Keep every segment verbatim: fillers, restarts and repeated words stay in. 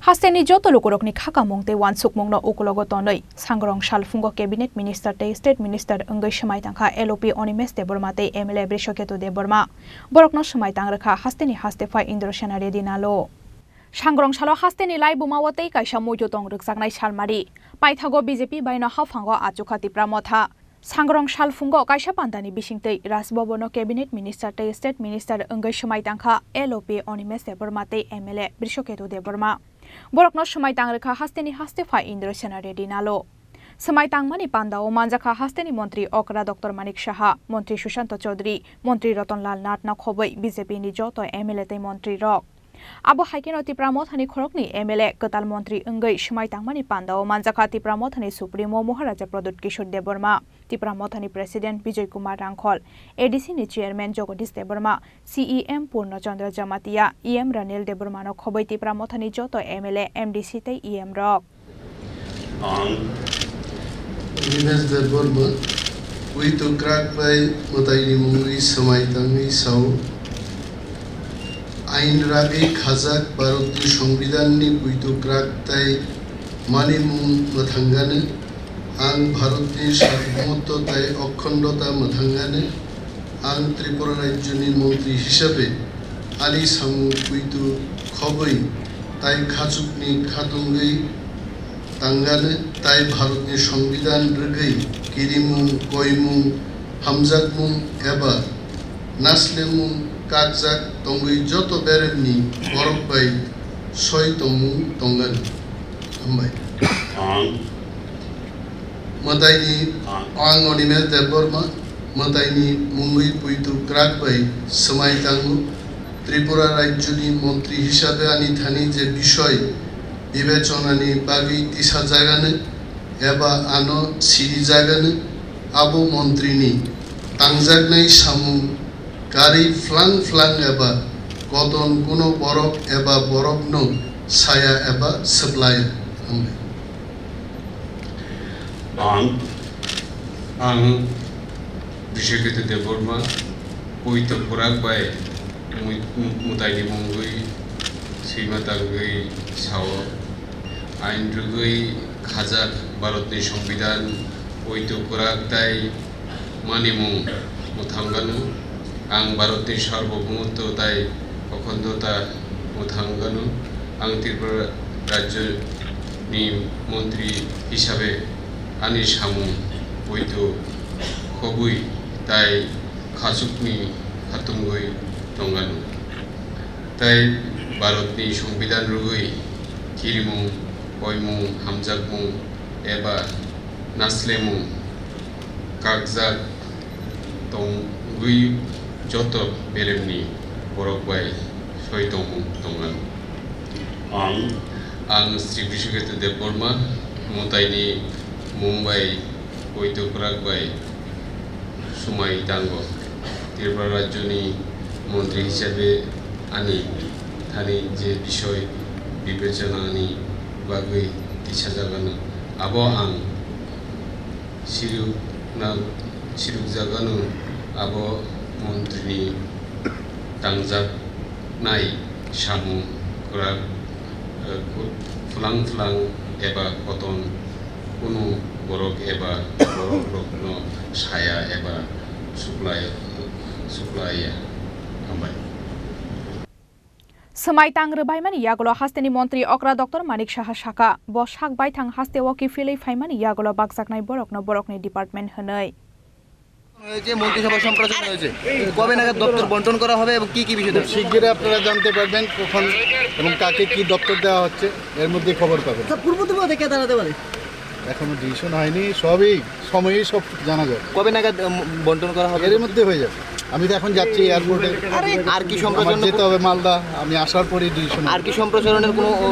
Hasteni joto lukurokni khakamung tei uansukmungno ukulogo tonwi, Sangrong salphungo Cabinet Minister tei State Minister wngwi swmai tangkha L O P Animesh Debbarma tei M L A Brishaketu Debbarma. Borokno swmai tang rwkha hasteni haste phai Indrasena Reddy Nalu. Sangrong salo hasteni laibumao tei kaisa muitu tong rwkjaknai salmari. Paithago B J P baino haphango achukha Tipra Motha. Sangrong salphungo kaisa pandani bisingtwi Raj Bhavan-o Cabinet Minister tei State Minister wngwi swmai tangkha L O P Animesh Debbarma tei M L A Brishaketu Debbarma. Borokno swmai tang rwkha hasteni haste phai Indrasena Reddy Nalu. Swmai tangmani pandao manjakha hasteni montri okra Doctor Manik Saha, montri Sushanta Chaudhary, montri Ratan Lal Nath no khobwi B J P ni joto M L A tei montri rok. Abo hai kheno Tipra Mothani khoroknwi M L A kwtal montri wngwi swmai tangmani pandao manjakha Tipra Mothani Supremo Maharaja Pradyut Kishore Debbarma, Tipra Mothani President Bijoy Kumar Rangkhol, A D C ni Chairman Jagadish Debbarma, C E M Purna Chandra Jamatia, E M Ranil Debbarmano khobwi Tipra Mothani joto M L A, M D C tei E M rok. Ang Dinesh Debbarma, puitu kwrak bai mwtaini mungwi swmai tangwi sao. Ain ragwi khajak Bharatni Songbidanni puitu kwrak tai manimung mwthangano. Ang Bharatni Sarbobomoto tai Okkhondota mwthangano. Ang Tripura Rajyoni Montri hisabe ani samung puitu khobwi tai khachukni khatungwi tangano, tai Bharatni Songbidan rwgwi kirimung, koimung, hamjakmung eba naslemung kakjak tongwi joto beremni borok bai soi tongmung tongano. Hambai. Ang Mwtaini, ang Animesh Debbarma, mwtaini mungwi puitu kwrak bai swmai tango. Tripura Rajyoni Montri hisabe ani thani je bisoi bibechanani bagwi tisajagano eba ano sirijagano, abo montrini tangjaknai samung karwi phlang phlang eba koton kuno borok eba borokno saya eba swplaya. Hambai. Ang, ang Bishekete Debbarma, puito kwrak bai mui-, mu-, mwtaini mungwi swima tangwi sao, ain rwgwi khajak Bharatni Songbidan, puito kwrak tai manimung mwthangano, ang Bharatni Sarbobomoto tai Okhondo ta mwthangano, ang Tripura Rajyoni Montri hisabe ani samung puito khobwi tai khachukni khatungwi tongano, tai Bharatni Songbidan rwgwi kirimung, koimung, hamjakmung eba naslemung kakjak tongwi joto beremni borok bai soi tongmung tongano. Ang, ang Sri Bishekete Debbarma, mwtaini mungbai puito kwrak bai swmai tango. Tripura Rajyoni Montri hisabe ani thani je bisoi bibechanani bagwi tisajagano, abo ang sirukna-, sirukjagano, abo montrini tangjaknai samung kwrak, eh, phu-, phulang phulang eba koton kunu borok eba borokrokno saya eba suklai-, suklaiya. Hambai. Swmai tang rwbaimani yagulo hasteni montri okra Doctor Manik Saha sakha, bo sak baithang hasteo kiphilwi phaimani yagulo bakjaknai borokno borokni department hwnwi. হয়েছে, মন্ত্রিসভা সম্প্রসারণ হয়েছে। কবে নাগাদ দপ্তর বন্টন করা হবে এবং কি কি বিষয়ে? খুব শিগগিরই আপনারা জানতে পারবেন কখন এবং কাকে কি দপ্তর দেওয়া হচ্ছে, এর মধ্যেই খবর পাবেন। স্যার, পূর্ব তিব্বতে কে দাঁড়াতে পারে? এখনো ডিসিশন হয়নি, সবই সময়েই সব জানা যাবে। কবে নাগাদ, উম, বন্টন করা হবে? এর মধ্যে হয়ে যাবে। আমি তো এখন যাচ্ছি এয়ারপোর্টে। আরে, আর কি আমার সম্প্রসারণ? যেতে হবে মালদা, আমি আসার পরেই ডিসিশন হবে। আর কি সম্প্রসারণের কোনো, ও,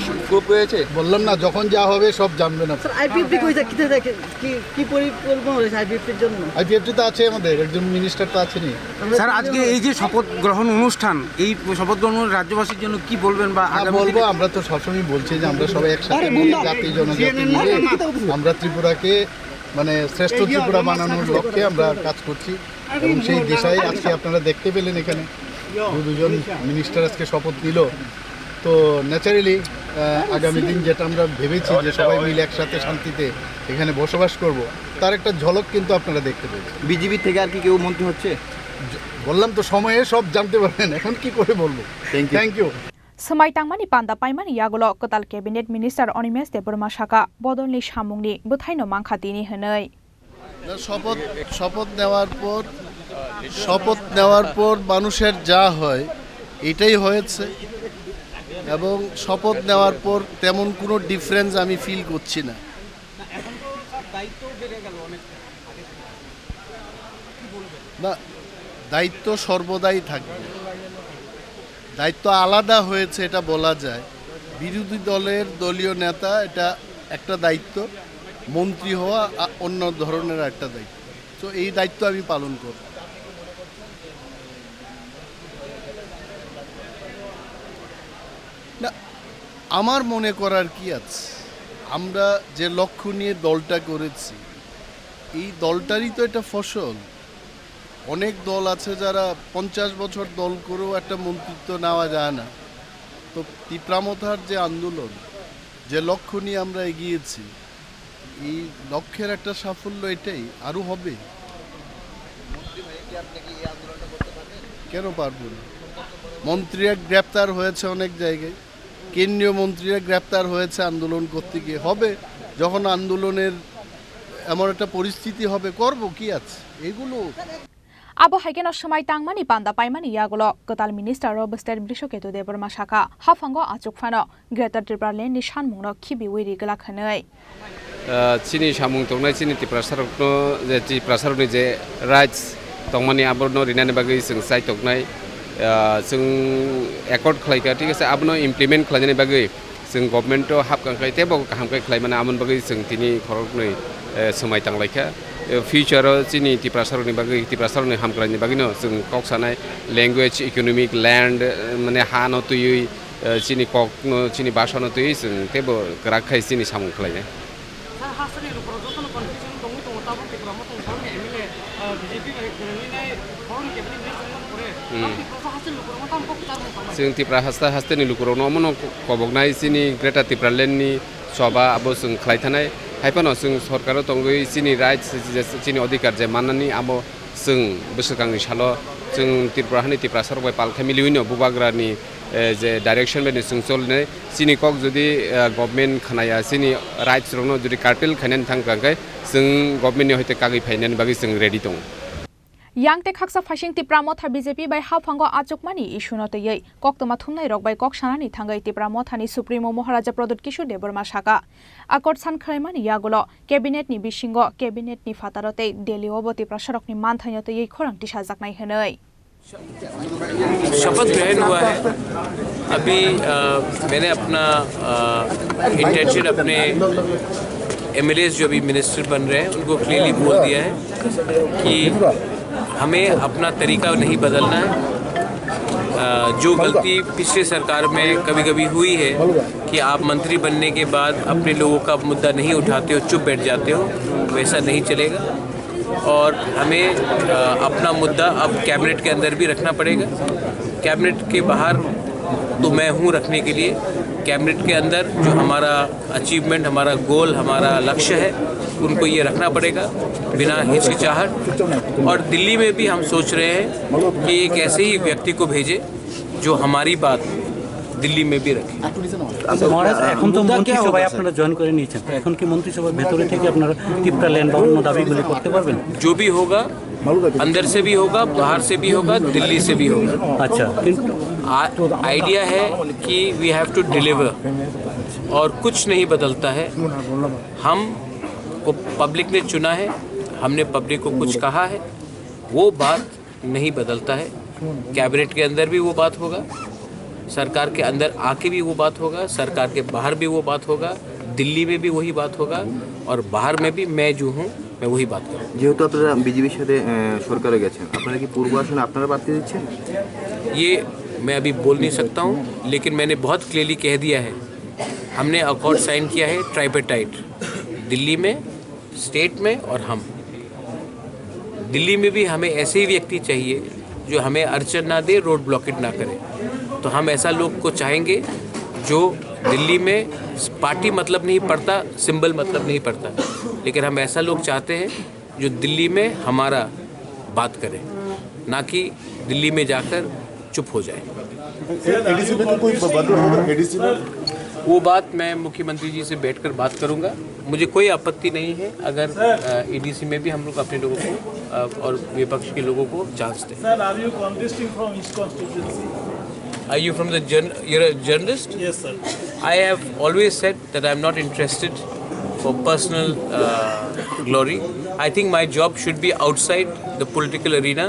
স্কোপ রয়েছে? বললাম না, যখন যা হবে সব জানবেন আপনি। স্যার, আইপিএফটি কই যা-, কিতে থাকে? কি, কি পরিকল্পনা রয়েছে আইপিএফটির জন্য? আইপিএফটি তো আছে আমাদের, একজন মিনিস্টার তো আছেনই। স্যার, আজকে এই যে শপথ গ্রহণ অনুষ্ঠান, এই শপথ গ্রহণ রাজ্যবাসীর জন্য কি বলবেন বা না, আগামী বলবো, দিনে? আমরা তো সবসময় বলছি যে আমরা সবাই একসাথে আরে, মিলে, বুমদা। জাতি জনজাতি মিলে আমরা ত্রিপুরাকে মানে শ্রেষ্ঠ ত্রিপুরা বানানোর লক্ষ্যে আমরা কাজ করছি এবং সেই দিশায় আজকে আপনারা দেখতে পেলেন এখানে দু দুজন মিনিস্টার আজকে শপথ নিল। তো ন্যাচারালি আগামী দিন যেটা আমরা ভেবেছি যে সবাই মিলে একসাথে শান্তিতে এখানে বসবাস করব, তার একটা ঝলক কিন্তু আপনারা দেখতে পেয়েছেন। বিজেপি থেকে আর কি কেউ মন্ত্রী হচ্ছে? জ- বললাম তো, সময়ে সব জানতে পারবেন, এখন কি করে বলবো। Thank you. Thank you. Swmai tangmani panda paimani yagulo kwtal cabinet minister Animesh Debbarma saka, bodolni samungni bwthaino mankha tini hwnwi. না, শপথ, শপথ নেওয়ার পর, শপথ নেওয়ার পর মানুষের যা হয়, এটাই হয়েছে। এবং শপথ নেওয়ার পর তেমন কোনো ডিফারেন্স আমি ফিল করছি না। না, দায়িত্ব সর্বদাই থাকবে। দায়িত্ব আলাদা হয়েছে, এটা বলা যায়। বিরোধী দলের দলীয় নেতা, এটা একটা দায়িত্ব, মন্ত্রী হওয়া আ-, অন্য ধরনের একটা দায়িত্ব। তো এই দায়িত্ব আমি পালন করব। না, আমার মনে করার কি আছে? আমরা যে লক্ষ্য নিয়ে দলটা করেছি, এই দলটারই তো এটা ফসল। অনেক দল আছে যারা পঞ্চাশ বছর দল করেও একটা মন্ত্রিত্ব নেওয়া যায় না। তো তিপ্রা মথার যে আন্দোলন, যে লক্ষ্য নিয়ে আমরা এগিয়েছি, এই লক্ষ্যের একটা সাফল্য এটাই, আরও হবে। কেন পারবো না? মন্ত্রীরা গ্রেপ্তার হয়েছে অনেক জায়গায়, কেন্দ্রীয় মন্ত্রীরা গ্রেপ্তার হয়েছে আন্দোলন করতে গিয়ে। হবে, যখন আন্দোলনের এমন একটা পরিস্থিতি হবে, করব, কি আছে এগুলো। Abo hai kheno swmai tangmani panda paimani yagulo kwtal minister o state Brishaketu Debbarma saka, haphango achuk phano Greater Tipraland ni sanmungno khibiwi ri glak hwnwi. Ah, chini samung tongnai, chini Tiprasarokno, je Tiprasarokni je rights tongmani, abono rinani bagwi chwng chai tongnai. Ah, chwng accord khlaikha, thik ase, abono implement khlainani bagwi chwng government-o hap kang khai teibo kaham khe khlai mano, amoni bagwi chwng tini khoroknwi, eh, swmai tanglaikha. Eh, future-o chini Tiprasarokni bagwi, Tiprasarokni hamkraini bagwino chwng kok sanai, language, economic, land, eh, mane hano twiwi, eh, chini kokno, chini bhashano twiwi chwng teibo kwrak khai chini samung khlainai. Sir, hasteni lukurok jotono confusion tongwi tongo, tabuk Tipra Motha ni borokni M L A, ah, B J P bai kwrwngwi nai borokni cabinet minister wngmani pore, hmm, tabuk Tipra haste lukurokno tamo kok kwcharmung tangmani? Chwng Tipra hasta-, hasteni lukurokno omono ko-, koboknai chini Greater Tipraland ni soba abo chwng khlai thanai. Hai phano chwng sorkaro tongwi chini rights, je chini odhikar je mannani abo chwng bwswkangni salo chwng Tripura hani Tiprasarok bai palkha miliwino bubagrani eh, je direction bai ni chwng cholinai, chini kok jodi, eh, government khnaya, chini rights rokno jodi curtail khainani thang kha khe, chwng government ni hoite kagwi phainani bagwi chwng ready tongo. Yang tei khaksa phaising Tipra Motha B J P bai haphango achukmani issue no twiwi koktwma thumnai rok bai kok sanani thangwi Tipra Motha ni Supremo Maharaja Pradyut Kishore Debbarma saka, accord san khlaimani yagulo cabinet ni bisingo cabinet ni phataro tei Delhi o bo Tiprasarok ni manthaino twiwi khorang tisajaknai hwnwi. शपथ ग्रहण हुआ है। अभी, अ, मैंने अपना, अ, इंटेंशन अपने एमएलएज़ जो अभी मिनिस्टर बन रहे हैं, उनको क्लियरली बोल दिया है कि हमें अपना तरीका नहीं बदलना है। अ, जो गलती पिछले सरकार में कभी-कभी हुई है कि आप मंत्री बनने के बाद अपने लोगों का मुद्दा नहीं उठाते हो, चुप बैठ जाते हो, वैसा नहीं चलेगा। और हमें, अ, अपना मुद्दा अब कैबिनेट के अंदर भी रखना पड़ेगा। कैबिनेट के बाहर तो मैं हूँ रखने के लिए। कैबिनेट के अंदर जो हमारा अचीवमेंट, हमारा गोल, हमारा लक्ष्य है, उनको ये रखना पड़ेगा बिना हिचकिचाहट। और दिल्ली में भी हम सोच रहे हैं कि एक ऐसे ही व्यक्ति को भेजें जो हमारी बात दिल्ली में भी रखें। মহারাজ, এখন তো মন্ত্রিসভায় আপনারা জয়েন করে নিয়েছেন, এখন কি মন্ত্রিসভার ভেতরে থেকে আপনারা তিপ্রা ল্যান্ড বা অন্য দাবিগুলি করতে পারবেন? जो भी होगा, अंदर से भी होगा, बाहर से भी होगा, दिल्ली से भी होगा। আচ্ছা, কিন্তু आ-, आइडिया है कि वी हैव टू डिलीवर और कुछ नहीं बदलता है। हम को पब्लिक ने चुना है, हमने पब्लिक को कुछ कहा है, वो बात नहीं बदलता है। कैबिनेट के अंदर भी वो बात होगा, सरकार के अंदर आके भी वो बात होगा, सरकार के बाहर भी वो बात होगा, दिल्ली में भी वही बात होगा और बाहर में भी मैं जो हूँ, मैं वही बात करूँ। যেহেতু আপনারা বিজেপির সাথে, আহ, সরকারে গেছেন, আপনারা কি পূর্ব আসনে আপনারা প্রার্থী দিচ্ছেন? ये मैं अभी बोल नहीं सकता हूँ, लेकिन मैंने बहुत क्लियरली कह दिया है, हमने अकॉर्ड साइन किया है ट्राइपार्टाइट, दिल्ली में, स्टेट में और हम। दिल्ली में भी हमें ऐसे ही व्यक्ति चाहिए जो हमें अड़चन ना दे, रोड ब्लॉकेट ना करे। तो हम ऐसा लोग को चाहेंगे जो दिल्ली में पार्टी मतलब नहीं पड़ता, सिंबल मतलब नहीं पड़ता, लेकिन हम ऐसा लोग चाहते हैं जो दिल्ली में हमारा बात करें, ना कि दिल्ली में जाकर चुप हो जाए। एडीसी में तो कोई बदलाव होगा? एडीसी में वो बात मैं मुख्यमंत्री जी से बैठकर बात करूंगा। मुझे कोई आपत्ति नहीं है अगर एडीसी में भी हम लोग अपने लोगों को अ, और विपक्ष के लोगों को चांस दें। Sir, are you contesting from East constituency? Are you from the jour- you're a journalist? Yes, sir. I have always said that I'm not interested for personal uh, glory. I think my job should be outside the political arena,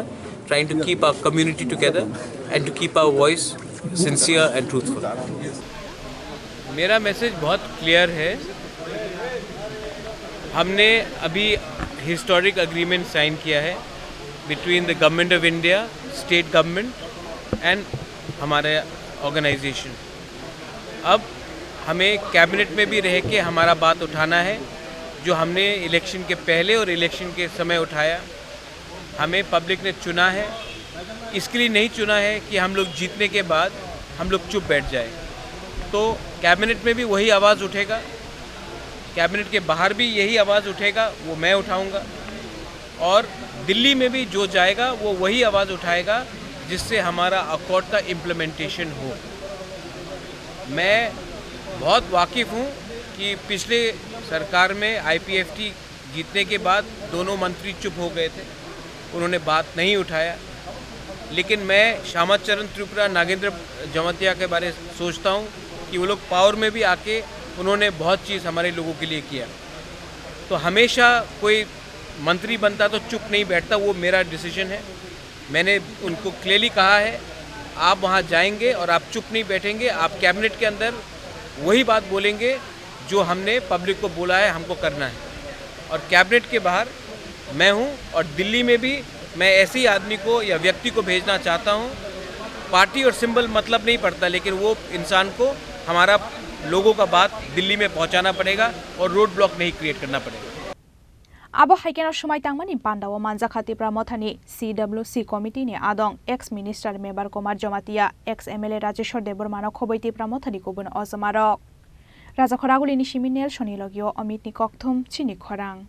trying to keep our community together and to keep our voice sincere and truthful. मेरा मैसेज बहुत क्लियर है। हमने अभी historic agreement sign किया है between the Government of India, state government and हमारे ऑर्गेनाइजेशन। अब हमें कैबिनेट में भी रह के हमारा बात उठाना है, जो हमने इलेक्शन के पहले और इलेक्शन के समय उठाया। हमें पब्लिक ने चुना है, इसके लिए नहीं चुना है कि हम लोग जीतने के बाद हम लोग चुप बैठ जाए। तो कैबिनेट में भी वही आवाज़ उठेगा, कैबिनेट के बाहर भी यही आवाज़ उठेगा, वो मैं उठाऊंगा। और दिल्ली में भी जो जाएगा, वो वही आवाज़ उठाएगा, जिससे हमारा अकॉर्ड का इम्प्लीमेंटेशन हो। मैं बहुत वाकिफ़ हूँ कि पिछले सरकार में आईपीएफटी जीतने के बाद दोनों मंत्री चुप हो गए थे, उन्होंने बात नहीं उठाया। लेकिन मैं श्यामा चरण त्रिपुरा, नागेंद्र जमातिया के बारे सोचता हूँ कि वो लोग पावर में भी आके उन्होंने बहुत चीज़ हमारे लोगों के लिए किया। तो हमेशा कोई मंत्री बनता तो चुप नहीं बैठता, वो मेरा डिसीजन है। मैंने उनको क्लियरली कहा है, आप वहाँ जाएंगे और आप चुप नहीं बैठेंगे, आप कैबिनेट के अंदर वही बात बोलेंगे जो हमने पब्लिक को बोला है हमको करना है। और कैबिनेट के बाहर मैं हूँ और दिल्ली में भी मैं ऐसे ही आदमी को या व्यक्ति को भेजना चाहता हूँ। पार्टी और सिंबल मतलब नहीं पड़ता, लेकिन वो इंसान को हमारा लोगों का बात दिल्ली में पहुँचाना पड़ेगा और रोड ब्लॉक नहीं क्रिएट करना पड़ेगा। Abo hai kheno swmai tangmani pandao manjakha Tipra Mothani C W C committee ni adong ex minister Mebar Kumar Jamatia, ex M L A Rajeshwar Debbarmano khobwi Tipra Mothani kubun ojomarok. Rajakhor Agulini simi Nelsonni logio Omitni kokthum chini khorang.